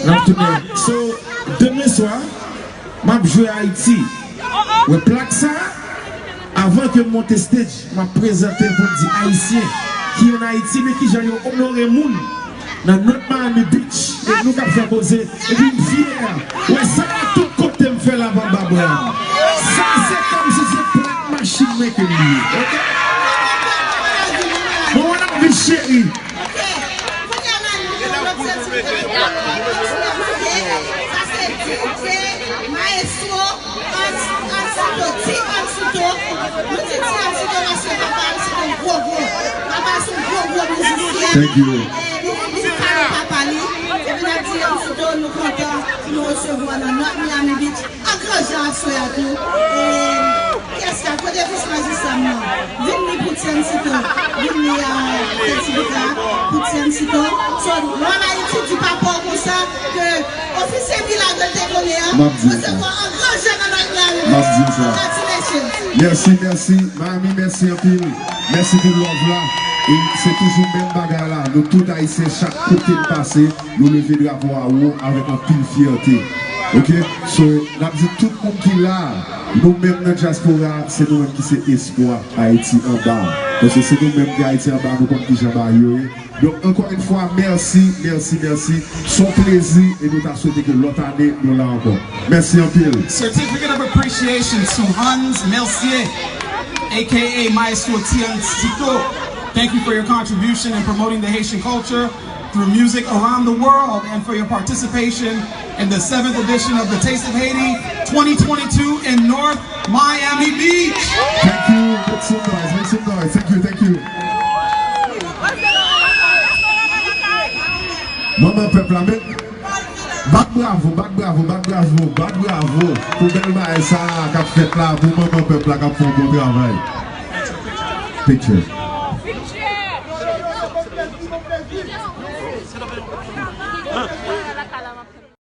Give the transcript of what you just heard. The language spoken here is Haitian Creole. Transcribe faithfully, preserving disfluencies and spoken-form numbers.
N ap tounen. So, demen swa, m ap jwe Ayiti. Wè plak sa, avan ke m monte stage, m ap prezante l pou m di Ayisyen ki ann Ayiti, men kijan yo onore moun nan North Miami Beach, e nou k ap fè koze, epi m fyè. Wè sa a, tout kote m fè l ap anba bra m. Sa se kòmsi se plak machin mwen ke m ye, oke? Bon, wè n ap viv cheri. Kounye a la, nou gen yon lòt sètifika. Sa se D J Maestro Ans-, Ansito, Ti Ansito. Nou di Ti Ansito paske papa l se yon gwo gwo. Papa l se yon gwo gwo mizisyen. Thank you. E li, li salye papa li. Epi n ap di Ansito, nou kontan pou nou resevwa w nan North Miami Beach. An gran jan aswè a tou. E, kiyès la? Kote fis majistra m nan? Vin li pou Ti Ansito. Vin li a sètifika pou Ti Ansito. So, lwa Ayiti di papa w konsa ke ofisye milag yo te konnen an, m ap di w sa, resevwa an gran jan nan Nòt Miami. M ap di w sa. Congratulations. Mèsi, mèsi. Miami, mèsi anpil. Mèsi pou love la. E se toujou menm bagay la. Nou tout Ayisyen, chak kote n pase, nou leve drapo a wo avèk anpil fyète. Oke? So, n ap di tout moun ki la, nou menm nan dyaspora, se nou menm ki se espwa Ayiti anba. Paske se nou menm ki Ayiti anba, nou konn kijan bagay yo ye. Donk, ankò yon fwa, mèsi, mèsi, mèsi. Se yon plezi e nou ta swete ke lòt ane, nou la ankò. Mèsi anpil. Certificate of Appreciation to Hans Mercier, A K A Maestro Tiancito. Thank you for your contribution in promoting the Haitian culture through music around the world and for your participation in the seventh edition of the Taste of Haiti twenty twenty-two in North Miami Beach. Thank you. Make some noise. Make some noise. Thank you. Thank you. Manman pèp la, men, bat bravo, bat bravo, bat bravo, bat bravo pou bèl bagay sa k ap fèt la, pou manman pèp la k ap fè yon bon travay. Picture.